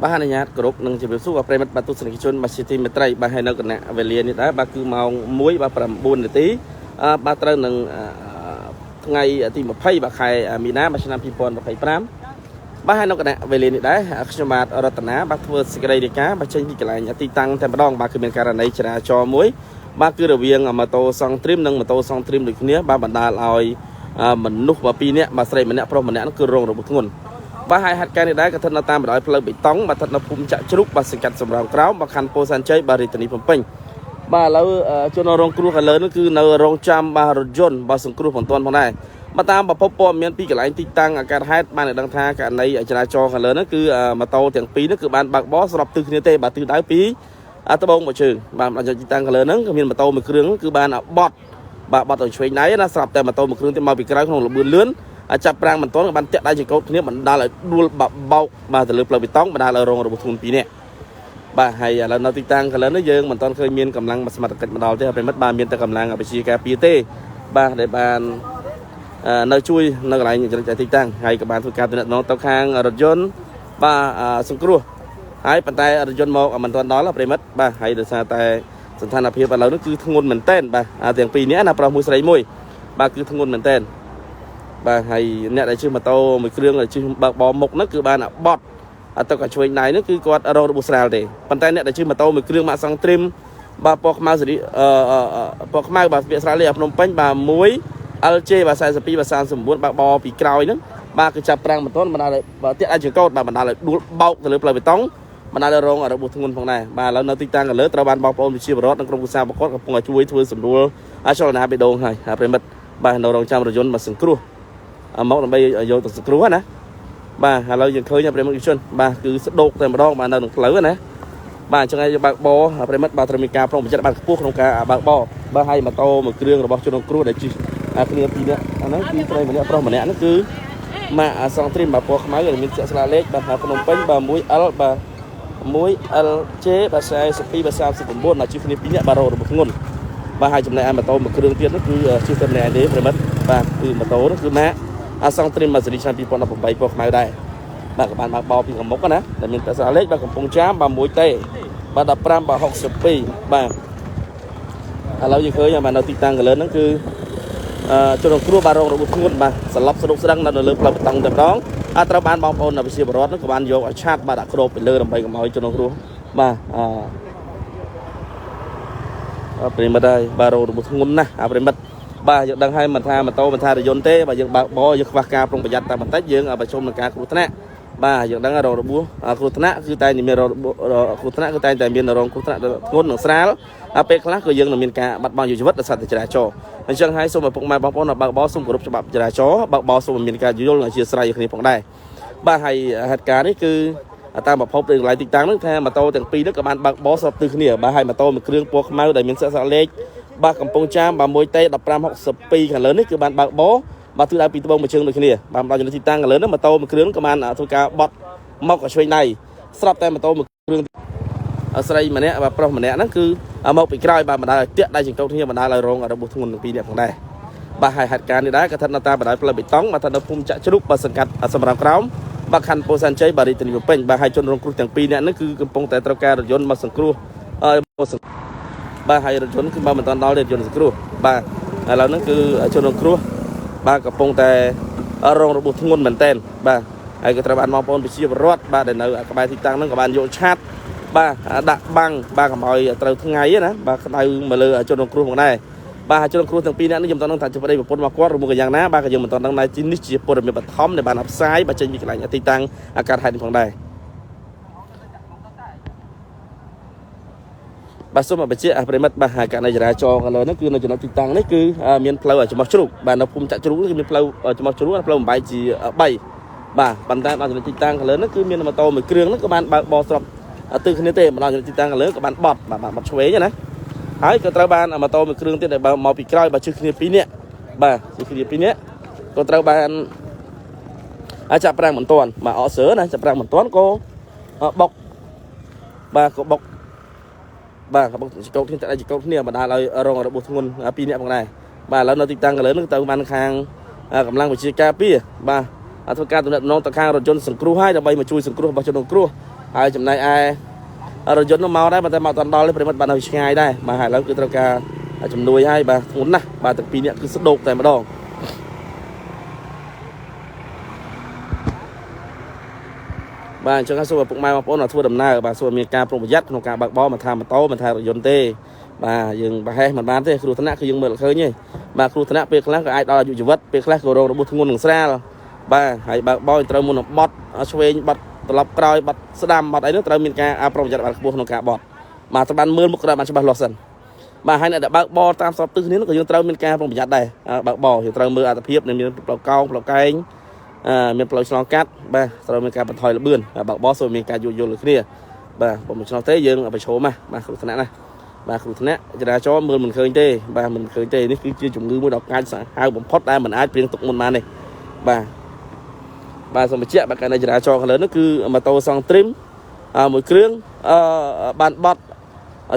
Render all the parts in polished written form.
បាទអនុញ្ញាតគោរពនិងជម្រាបសួរបាទប្រិយមិត្តបាទទស្សនិកជនបាទជាទីមេត្រីបាទហើយនៅគណៈវេលានេះដែរបាទគឺម៉ោង1បាទ9នាទីបាទត្រូវនឹងថ្ងៃទី20បាទខែមីនាបាទឆ្នាំ2025បាទហើយនៅគណៈវេលានេះដែរខ្ញុំបាទរតនាបាទធ្វើសេចក្តីរាយការណ៍បាទចេញពីកន្លែងទីតាំងតែម្ដងបាទគឺមានករណីចរាចរណ៍មួយបាទគឺរវាងម៉ូតូសង់ទ្រីមនិងម៉ូតូសង់ទ្រីមដូចគ្នាបាទបណ្ដាលឲ្យមនុស្សបាទពីរនាក់បាទស្រីម្នាក់ប្រុសម្នាក់នោះគឺរងរបួសធ្ងន់ បាទហើយហេតុការណ៍នេះដែរក៏ស្ថិតនៅតាមបណ្ដោយផ្លូវបេតុងបាទស្ថិតនៅភូមិចាក់ជ្រូកបាទសង្កាត់សំរោងក្រោមបាទខណ្ឌពោធិ៍សែនជ័យបាទរាជធានីភ្នំពេញបាទឥឡូវជនរងគ្រោះខាងលើនោះគឺនៅរងចាំបាទរថយន្តបាទសង្គ្រោះបន្ទាន់ផងដែរបាទតាមប្រភពព័ត៌មានពីកន្លែងទីតាំងអាកាសហេតុបានឲ្យដឹងថាករណីចរាចរណ៍ខាងលើនោះគឺម៉ូតូទាំងពីរនោះគឺបានបើកបរស្របទិសគ្នាទេបាទទិសដៅពីត្បូងមកជើងបាទដល់ទីតាំងខាងលើហ្នឹងក៏មានម៉ូតូមួយគ្រឿងគឺបានបត់បាទបត់ទៅឆ្វេងដៃណាស្រាប់តែម៉ូតូមួយគ្រឿងទៀតមកពីក្រៅក្នុងល្បឿនលឿន ចាប់ប្រាំងមិនទាន់ក៏បានតាក់ដៃចង្កូតគ្នាបណ្ដាលឲ្យដួលបបោកបាទទៅលើផ្លូវបេតុងបណ្ដាលឲ្យរងរបួសធ្ងន់ពីរនាក់បាទហើយឥឡូវនៅទីតាំងកន្លែងនេះយើងមិនទាន់ឃើញមានកម្លាំងសមត្ថកិច្ចមកដល់ទេប្រិមិត្តបាទមានតែកម្លាំងវិជាការពារទេបាទដែលបាននៅជួយនៅកន្លែងចំណុចទីតាំងហើយក៏បានធ្វើការទំនាក់ទំនងទៅខាងរថយន្តបាទសង្គ្រោះហើយប៉ុន្តែរថយន្តមកមិនទាន់ដល់ប្រិមិត្តបាទហើយដោយសារតែស្ថានភាពឥឡូវនេះគឺធ្ងន់មែនទែនបាទទាំងពីរនាក់ណាប្រុសមួយស្រីមួយបាទគឺធ្ងន់មែនទែន បាទហើយអ្នកដែលជិះម៉ូតូមួយគ្រឿងដែលជិះបើកបរមុខហ្នឹងគឺបានបត់អត់ទៅក៏ឆ្វេងដៃហ្នឹងគឺគាត់រងរបួសស្រាលទេប៉ុន្តែអ្នកដែលជិះម៉ូតូមួយគ្រឿងម៉ាកសង់ទ្រីមបាទពណ៌ខ្មៅសេរីអឺពណ៌ខ្មៅបាទពាក្យស្រាលលេខភ្នំពេញបាទ1 LJ បាទ42បាទ39បើកបរពីក្រោយហ្នឹងបាទគឺចាប់ប្រាំងមិនទាន់បណ្ដាលឲ្យបាទតាក់អាចកោតបាទបណ្ដាលឲ្យដួលបោកទៅលើផ្លូវបេតុងបណ្ដាលឲ្យរងរបួសធ្ងន់ផងដែរបាទឥឡូវនៅទីតាំងកលើត្រូវបានបងប្អូនប្រជាពលរដ្ឋនិងក្រុមគ្រួសារប្រកបកំពុងតែជួយធ្វើសម្រួលអចលនាបេះដូងហើយប្រិមិត្តបាទនៅរងចាំរថយន្តមកសង្គ្រោះ មកដើម្បីយកទៅសង្គ្រោះណាបាទឥឡូវយើងឃើញប្រិមិត្តជនបាទគឺស្ដោកតែម្ដងបាទនៅក្នុងផ្លូវណាបាទអញ្ចឹងហើយបើកបរប្រិមិត្តបាទត្រូវមានការប្រុងប្រយ័ត្នបានខ្ពស់ក្នុងការបើកបរបាទហើយម៉ូតូមួយគ្រឿងរបស់ជនរងគ្រោះដែលជិះគ្នាពីរនាក់អាហ្នឹងគឺត្រីម្នាក់ប្រុសម្នាក់ហ្នឹងគឺម៉ាកសង់ទ្រីមបាទពណ៌ខ្មៅដែលមានជាក់ស្លាកលេខបាទភ្នំពេញបាទ 1L បាទ 1LJ បាទ42បាទ39បាទជិះគ្នាពីរនាក់បាទរករបស់ធ្ងន់បាទហើយចំណែកឯម៉ូតូមួយគ្រឿងទៀតនោះគឺជិះតែម្នាក់ឯងទេប្រិមិត្តបាទគឺម៉ូតូនោះគឺម៉ាកអាសង់ទ្រីមម៉ាសេរីឆ្នាំ2018ពណ៌ខ្មៅដែរបាទក៏បានបើកបោពីខាងមុខណាដែលមានតែស្លាលេខបាទកំពង់ចាមបាទ1ទេបាទ15បាទ62បាទឥឡូវយើងឃើញបាទនៅទីតាំងកលើហ្នឹងគឺអឺជនរងគ្រោះបាទរងរបួសធ្ងន់បាទសន្លប់ស្រុកស្ដឹងនៅលើផ្លូវបេតុងតែម្ដងអត់ត្រូវបានបងប្អូនប្រជាពលរដ្ឋហ្នឹងក៏បានយកឲ្យឆាតបាទដាក់គ្របពីលើដើម្បីកុំឲ្យជនរងគ្រោះបាទអឺប្រិមិត្តហើយបាទរងរបួសធ្ងន់ណាស់អាប្រិមិត្តបាទយើងដឹងហើយមិនថាម៉ូតូមិនថារថយន្តទេបាទយើងបើកបរយើងខ្វះការប្រុងប្រយ័ត្នតែបន្តិចយើងប្រជុំនឹងការគ្រោះថ្នាក់បាទយើងដឹងរងរបួសគ្រោះថ្នាក់គឺតែមានរងគ្រោះថ្នាក់គឺតែតែមានរងគ្រោះថ្នាក់ធ្ងន់និងស្រាលហើយពេលខ្លះក៏យើងនឹងមានការបាត់បង់ជីវិតដោយសារតែចរាចរណ៍អញ្ចឹងហើយសូមឲ្យពុកម៉ែបងប្អូនបើកបរសូមគោរពច្បាប់ចរាចរណ៍បើកបរសូមឲ្យមានការយល់អធិស្ឋានគ្នាផងដែរបាទហើយហេតុការណ៍នេះគឺតាមប្រភពនៃកន្លែងទីតាំងហ្នឹងថាម៉ូតូទាំងពីរហ្នឹងក៏បានបើកបរស្របទិសគ្នាបាទហើយម៉ូតូមួយគ្រឿងពណ៌ខ្មៅដែលមានស័ក្តិលេខបាទកំពង់ចាមបាទ1តេ1562ខាងលើនេះគឺបានបើកបរបាទទិសដៅពីត្បូងមួយជើងដូចគ្នាបាទដល់ចំណុចទីតាំងខាងលើហ្នឹងម៉ូតូមួយគ្រឿងក៏បានធ្វើការបត់មកក៏ឆ្វេងដៃស្រាប់តែម៉ូតូមួយគ្រឿងស្រីម្នាក់បាទប្រុសម្នាក់ហ្នឹងគឺមកពីក្រោយបាទបណ្ដាលឲ្យតាក់ដៃចង្កូតគ្នាបណ្ដាលឲ្យរងរបួសធ្ងន់ទាំងពីរនាក់ផងដែរបាទហើយហេតុការណ៍នេះដែរក៏ស្ថិតនៅតាមបណ្ដោយផ្លូវបេតុងបាទស្ថិតនៅភូមិចាក់ជ្រូកបាទសង្កាត់សំរោងក្រោមបាទខណ្ឌពោធិ៍សែនជ័យបាទរាជធានីភ្នំពេញបាទហើយជនរងគ្រោះទាំងពីរនាក់ហ្នឹងគឺកំពុងតែត្រូវការរថយន្តមកសង្គ្រោះបាទហើយរថយន្តគឺបើមិនទាន់ដល់ទេរថយន្តសង្គ្រោះបាទឥឡូវហ្នឹងគឺជនរងគ្រោះបាទកំពុងតែរងរបួសធ្ងន់មែនទែនបាទហើយក៏ត្រូវបានបងប្អូនប្រជាពលរដ្ឋបាទដែលនៅក្បែរទីតាំងហ្នឹងក៏បានយកឆាតបាទដាក់បាំងបាទកុំឲ្យត្រូវថ្ងៃណាបាទក្តៅមកលើជនរងគ្រោះផងដែរបាទជនរងគ្រោះទាំងពីរនាក់នេះខ្ញុំមិនទាន់ដឹងថាជាប្តីប្រពន្ធរបស់គាត់ឬមួយក៏យ៉ាងណាបាទក៏យើងមិនទាន់ដឹងដែរនេះជាព័ត៌មានបឋមដែលបានផ្សាយបាទចេញពីកន្លែងទីតាំងអាកាសហេតុនេះផងដែរបាទសូមបញ្ជាក់ប្រិមិត្តបាទករណីចរាចរណ៍ខាងលើហ្នឹងគឺនៅចំណុចទីតាំងនេះគឺមានផ្លូវច្រោះជ្រូកបាទនៅភូមិចាក់ជ្រូកគឺមានផ្លូវច្រោះជ្រូកផ្លូវបំបែកជា3បាទប៉ុន្តែដល់ចំណុចទីតាំងខាងលើហ្នឹងគឺមានម៉ូតូមួយគ្រឿងហ្នឹងក៏បានបើកបរស្របទិសគ្នាទេមកដល់ចំណុចទីតាំងខាងលើក៏បានបត់បាទបត់ឆ្វេងណាហើយក៏ត្រូវបានម៉ូតូមួយគ្រឿងទៀតដែលបើមកពីក្រោយបាទជិះគ្នា2នាក់បាទជិះគ្នា2នាក់ក៏ត្រូវបានចាប់ប្រាំងមិនទាន់បាទអកសើណាចាប់ប្រាំងមិនទាន់ក៏បុកបាទក៏បុកបាទក៏បុកចកោតគ្នាតែចកោតគ្នាបណ្ដាលឲ្យរងរបួសធ្ងន់ពីរនាក់ផងដែរបាទឥឡូវនៅទីតាំងកលើនឹងទៅបានខាងកម្លាំងវិជាការពារបាទធ្វើការទំនាក់ទំនងទៅខាងរថយន្តសង្គ្រោះហើយដើម្បីមកជួយសង្គ្រោះរបស់ជនរងគ្រោះ ហើយចំណែកឯរថយន្តនោះមកដែរប៉ុន្តែមកអត់ដល់ទេប្រិមិត្តបាទនៅឆ្ងាយដែរបាទហើយឥឡូវគឺត្រូវការជំនួយហើយបាទធ្ងន់ណាស់បាទទាំងពីរនាក់គឺស្ដោកតែម្ដងបាទអញ្ចឹងហើយសូមឲ្យពុកម៉ែបងប្អូនឲ្យធ្វើដំណើរបាទសូមឲ្យមានការប្រុងប្រយ័ត្នក្នុងការបើកបរមិនថាម៉ូតូមិនថារថយន្តទេបាទយើងប្រហែសមិនបានទេគ្រោះថ្នាក់គឺយើងមើលឃើញទេបាទគ្រោះថ្នាក់ពេលខ្លះក៏អាចដល់អាយុជីវិតពេលខ្លះក៏រងរបួសធ្ងន់និងស្រាលបាទហើយបើកបរត្រូវមុននឹងបត់ឆ្វេងបត់ត្រឡប់ក្រោយបត់ស្ដាំបត់អីនោះត្រូវមានការប្រុងប្រយ័ត្នបានខ្ពស់ក្នុងការបត់បាទត្រូវបានមើលមុខក្រោយបានច្បាស់លាស់សិនបាទហើយអ្នកដែលបើកបរតាមស្របទិសនេះក៏យើងត្រូវមានការប្រុងប្រយ័ត្នដែរបើកបរយើងត្រូវមើលអត្ថភាពមានផ្លូវកោងផ្លូវកែងអឺមានផ្លូវឆ្លងកាត់បាទត្រូវមានការបន្ថយល្បឿនបើកបរសូមមានការយោគយល់លើគ្នាបាទបើមិនឆ្លោះទេយើងប្រឈមណាបាទគ្រោះថ្នាក់ណាបាទគ្រោះថ្នាក់ចរាចរណ៍មើលមិនឃើញទេបាទមិនឃើញទេនេះគឺជាជំងឺមួយដ៏កាចសាហាវបំផុតដែលមិនអាចព្រៀងទុកមុនបានទេបាទបាទសូមបញ្ជាក់បាទករណីចរាចរណ៍ខាងលើនោះគឺម៉ូតូសង់ទ្រីមមួយគ្រឿងអឺបានបត់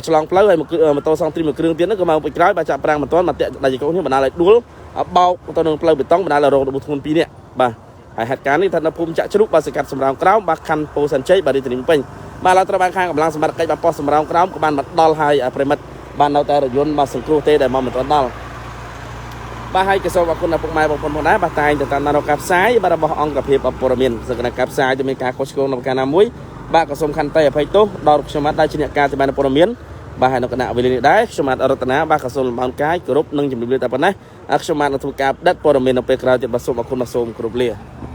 ឆ្លងផ្លូវហើយម៉ូតូសង់ទ្រីមមួយគ្រឿងទៀតនោះក៏មកពីក្រោយបាទចាក់ប្រាំងមិនទាន់មកតាក់ដៃចកនេះបណ្ដាលឲ្យដួលបោកទៅនឹងផ្លូវបេតុងបណ្ដាលឲ្យរងរបួសធ្ងន់ពីរនាក់បាទហើយហេតុការណ៍នេះស្ថិតនៅភូមិចាក់ជ្រូកបាទសង្កាត់សំរោងក្រោមបាទខណ្ឌពោធិ៍សែនជ័យបាទរាជធានីភ្នំពេញបាទឡើយត្រូវបានខាងកម្លាំងសមត្ថកិច្ចបាទប៉ុស្តិ៍សំរោងក្រោមក៏បានមកដល់ហើយប្រិមិត្តបាននៅតែរថយន្តបាទសង្គ្រោះទេដែលមកមិនទាន់ដល់បាទហើយក៏សូមអរគុណដល់ពុកម៉ែបងប្អូនផងដែរបាទតែងតែតាមដានការផ្សាយបាទរបស់អង្គភាពព័ត៌មានសកម្មភាពផ្សាយទៅមានការខុសឆ្គងនៅប្រការណាមួយបាទក៏សូមខន្តីអភ័យទោសដល់ខ្ញុំបាទដែលជាអ្នកការសម្បានព័ត៌មានបាទហើយនៅគណៈវេលានេះដែរខ្ញុំបាទរតនាបាទក៏សូមលំអរកាយគោរពនិងជម្រាបលាតែប៉ុណ្ណេះខ្ញុំបាទនឹងធ្វើការបដិព័ត៌មាននៅពេលក្រោយទៀតបាទសូមអរគុណបាទសូមគោរពលា។